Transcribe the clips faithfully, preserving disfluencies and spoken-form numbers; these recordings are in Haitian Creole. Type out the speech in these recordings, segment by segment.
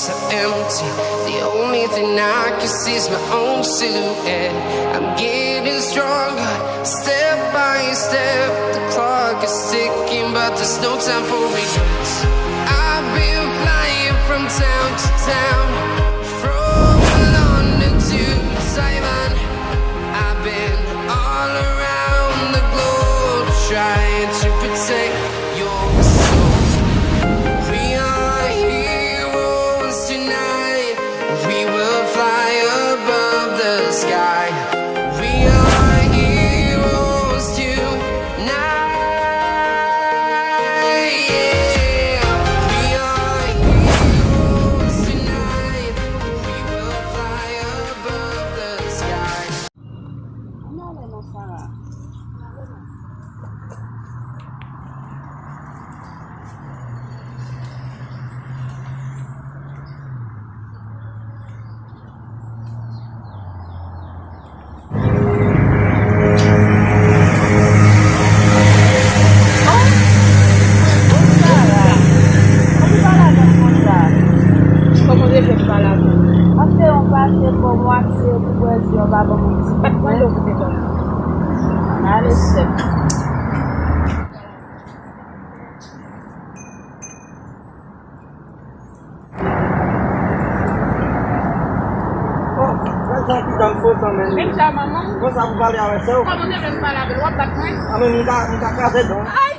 Empty. The only thing I can see is my own silhouette. I'm getting stronger, step by step. The clock is ticking, but there's no time for regrets. I've been flying from town to town, from London to Taiwan. I've been all around the globe trying to protect your soul. We are heroes tonight. We will fly above the sky. We are heroes tonight. Yeah. We are heroes tonight. We will fly above the sky. Ann ale non, Sara. Kòman te fè pale avè m konsa? Kòman te fè pale avè m? Mwen te yon pase bon mwatye pou bwè di yo pa ban mwen ti. Bat mwen lè w koute ban mwen. Ann ale sèk. Oh, gad jan ti dam fòt an, men. Menm jan manman. Konsa pou pale avè sè w. Kòman te vle m pale avè l? W ap bat mwen? Ah, men m ka, m ka kraze dan. Ay!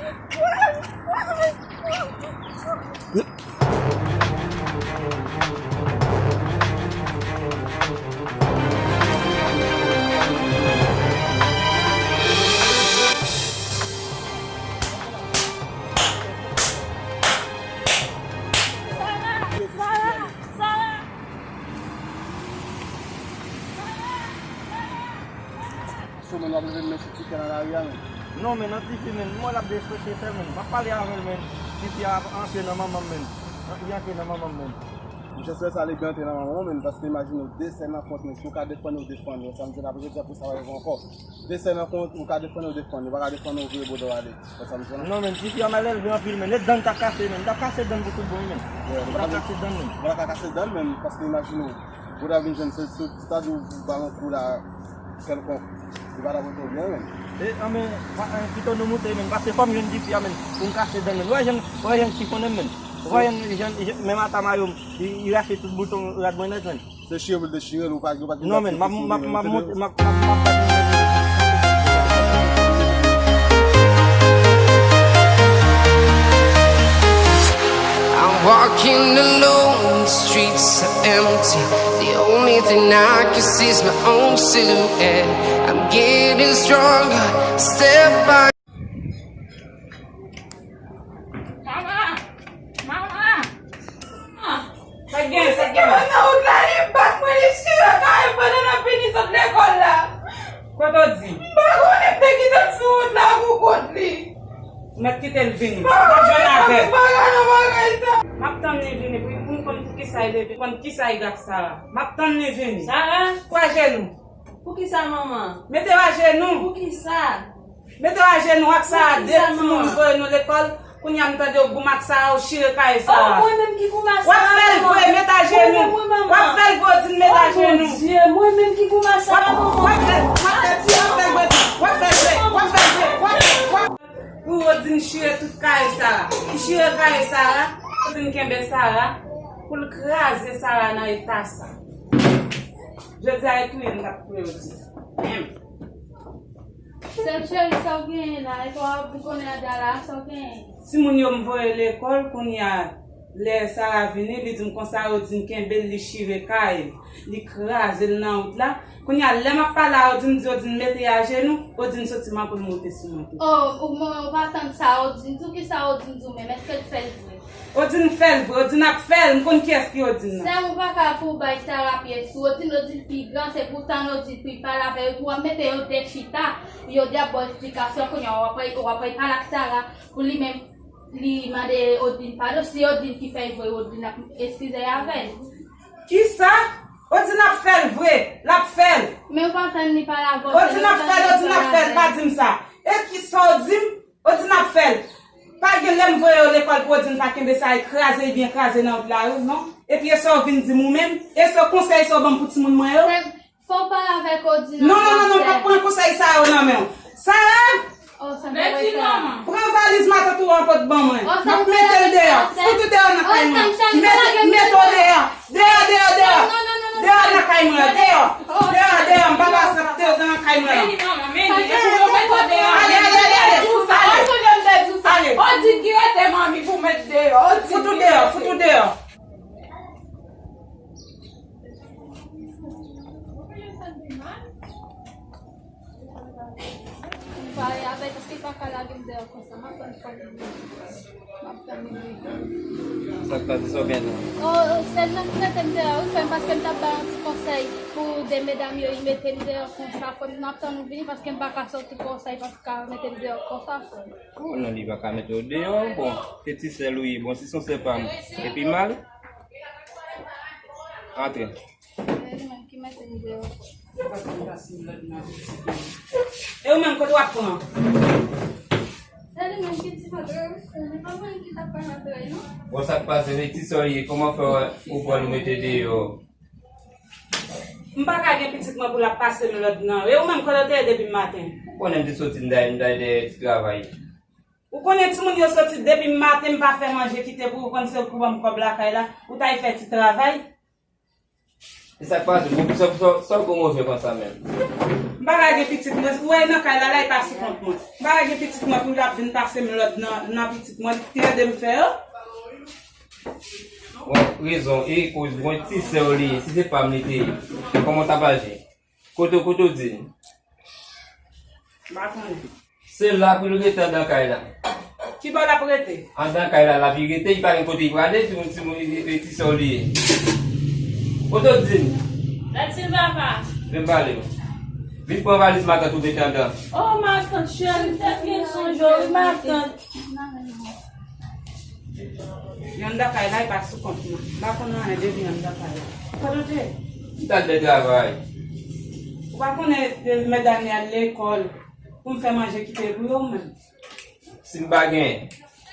Cho, men, w ap leve m met sou tifi a nan lari a, men. Non, men, nan tifi, men, m wè l ap destrese sè l, men. M ap pale avè l, men. Tifi a antre nan manman m, men. Li antre nan manman m, men. Monchè, sè sa, li antre nan manman w, men, paske imajine w, de sè nan kont, men, si w ka defann yo, defann yo. Sa m di la, pou jodi a, pou sa pa rive ankò. De sè nan kont, ou ka defann yo, defann yo. Ou pa ka defann yo, vire bò dò w ale. Wè sa m di w la? Non, men, tifi a mal elve anpil, men. E dan l t ap kase, men. L t ap kase dan l pou tout bon, wi, men. Ou pa kase dan l, men. Ou pa ka kase dan l, men, paske imajine w, ou ta vin jwenn se, se, se ta di w ba l yon kou la, kèlkonk. Li pa ta pote w byen, men. E, an, men, pa, e, pito nou moute, men, paske fò m jwenn tifi a, men, pou m kase dan l, men. Ou wè jan, ou wè jan l chifonnen m, men. Ou wè jan, jan, jan, menm ata mayo m, li, li rache tout bouton rad mwen nèt, men. Se chire pou l dechire l, ou pa, ou pa gen... Non, men, m ap, m ap, m ap monte, m ap, m ap, m ap bat mwen. I'm walking alone, the streets are empty. The only thing I can see is my own silhouette. I'm getting stronger, step by... Mama! Mama! Sa k gen, sa k gen? Mwen nan wout la, li bat mwen, li chire kay mwen pandan n ap vini sot lekòl la. Kote w di? M pa konnen, m te kite l sou wout la pou kont li. Ou mèt kite l vini. M pa konnen, m pa ka nan bagay sa. M ap tann li vini pou, pou m konn poukisa li leve, konn kisa li ak Sara. M ap tann li vini. Sara? Kwaze nou. Poukisa, manman? Mete w ajenou. Poukisa? Mete w ajenou ak Sara, de timoun voye nou lekòl. Kounye a m tande w goumen ak Sara, w chire kay Sara. Oh, mwen menm ki goumen ak Sara, manman. W ap fè l vre, mete ajenou. Mwen menm, wi, manman. W ap fè l vre, w di l mete ajenou. Oh, mon Dieu, mwen menm ki goumen ak Sara, manman. W ap fè, w ap fè, w ap fè l vre, w ap fè l vre, w ap fè l vre, w ap fè l vre. Pou Odin chire tout kay Sara. Li chire kay Sara, Odin kenbe Sara pou l kraze Sara nan eta sa. Jodi a, e touye m t ap touye Odin. Menm. Sè m cheri, sa w genyen la? E pa w konnen ada la, sa w genyen? Timoun yo m voye lekòl, kounye a, lè Sara vini, li di m konsa Odin kenbe l, li chire kay, li kraze l nan wout la. Kounye a, lè m ap pale a Odin, m di Odin mete ajenou, Odin soti m anpil monte sou mwen tou. Oh, ou, mwen, ou pa tann sa Odin di w, kisa Odin di w menm? Èske l fè l vre? Odin fè l vre, Odin ap fè l, m konn kiyès ki Odin nan. Sè m, ou pa ka pou w bay Sara pye sou Odin, Odin pi gran, se pou w tann Odin pou l pale avè yo, pou w ap mete yo de chita, yo de ap ba w esplikasyon, kounye a, w ap, w ap pale ak Sara, pou li menm, li mande Odin padon, si Odin ki fè l vre, Odin ap eskize l avè l. Kisa? Odin ap fè l vre, l ap fè l. Men ou pa tann li pale avè w, Odin ap fè l, Odin ap fè l, pa di m sa. E kisa w di m? Odin ap fè l. Pa gen lè m voye yo lekòl pou Odin pa kenbe sa, e kraze, byen kraze nan wout la, wi, non. Epi e sa w vin di m ou menm? E sa konsèy sa w ban m pou timoun mwen yo? Sè m, fò w pale avèk Odin avan, sè. Non, non, non, non, m p ap pran konsèy sa yo nan men w. Sara! Oh, sè m, pa wè sa. Pran valiz matant ou an pot ban mwen. M ap mete l deyò. Fout ou deyò nan kay mwen. Mete, mete w deyò. Deyò, deyò, deyò. Deyò nan kay mwen. Deyò. Deyò, deyò. M p ap aksepte w nan kay mwen. Meni, manman, meni. Epi yo mete w deyò. Ale, ale, ale, ale. Ale. Ale. Odin ki rete manmi pou met deyò. Fout ou deyò, fout ou deyò. M pale avè l paske l pa ka lage m deyò konsa. M ap tann fò l vini. M ap tann li vini. Sa k pase, sa w gen la? Oh, oh, sè m nan ki mete m deyò, wi, frè m, paske m t ap bay yon ti konsèy pou de medam yo, li mete m deyò konsa. Frè m, m ap tann ou vini paske m pa ka sòti konsa, li pa ka mete m deyò konsa, frè m. Oh, non, li pa ka mete w deyò. Bon, se ti sè l ou ye. Bon, si se yon sè pa m, epi mal. Antre. Se li menm ki mete m deyò. E ou menm, kote w ap pran? Se li menm ki di m antre, wi, se li pa mwen ki t ap bay antre, non. Bon, sa k pase, men ti sè w ye, kòman fè w pran nou mete deyò? M pa ka gen pitit mwen pou l ap pase m lòd nan. E ou menm, kote w te ye depi maten? Ou konnen m te soti, m t al, m t al dèyè ti travay. Ou konnen timoun yo soti depi maten, m pa fè manje kite pou ou, konn se ou k pou ban m kòb lakay la, ou t al fè ti travay. E sa k pase? Bon, sa, sa, sa w gon move konsa menm? M pa ka gen pitit mwen, ou wè nan kay la, la e pa sou kont mwen. M pa ka gen pitit mwen pou l ap vin pase m lòd nan, nan pitit mwen, li te ede m fè yo. Bon, rezon, e koz, bon, ti sè w li ye, si se pa m li te ye, kòman w t ap aji? Kote, kote w di l? M pa konnen. Se la pou l rete anndan kay la. Ki bò l ap rete? Anndan kay la, l ap rete, li pa gen kote li prale, timoun, timoun, e, e, ti sè w li ye. Kote w di l? Mèsi, papa. Vin pale. Vin pran valiz matant ou mete anndan. Oh, matant cheri, m te byen sonje w, wi, matant. Yon anndan kay la, e pa sou kont mwen. M pa konn anyen depi anndan kay la. Kote w te? M t al fè travay. Ou pa konnen, e, medam yo al lekòl pou m fè manje kite pou yo menm? Si m pa gen,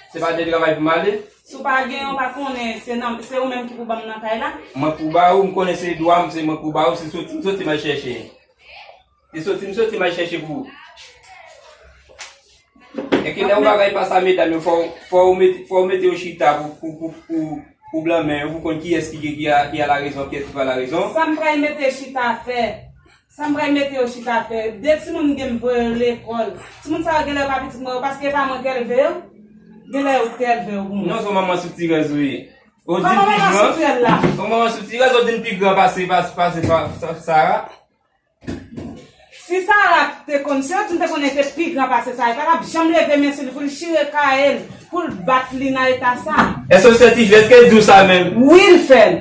se pa de travay pou m ale? Si w pa gen, ou pa konnen, se nan, se ou menm ki pou ban m nan kay la? Mwen pou ba ou, m konnen se dwa m, se mwen pou ba ou, se soti m soti m al chèche. Se soti m soti m al chèche pou ou. Enki lè yon bagay pa sa, medam yo, fò, fò w mete, fò w mete yo chita pou, pou, pou, pou, pou blanmen yo, pou konn kiyès ki, ki, ki a, ki a larezon, kiyès ki pa larezon. Sa m pral mete chita fè? Sa m pral mete yo chita fè? De timoun m gen m voye yo lekòl. Timoun sa yo genlè pa pitit mwen yo, paske e pa mwen k elve yo. Genlè yo k te elve yo pou mwen. Non, se yon manman soutirèz ou ye. Odin pi gran. Kòman manman soutirèz la? Yon manman soutirèz, Odin pi gran pase, pase, pase, pa, sa, Sara. Si Sara te konn, si Odin te konnen te pi gran pase Sara, li pa t ap janm leve men sou li pou l chire kaye l, pou l bat li nan eta sa. Èske w sètifye? Èske l di w sa menm? Wi, l fè l.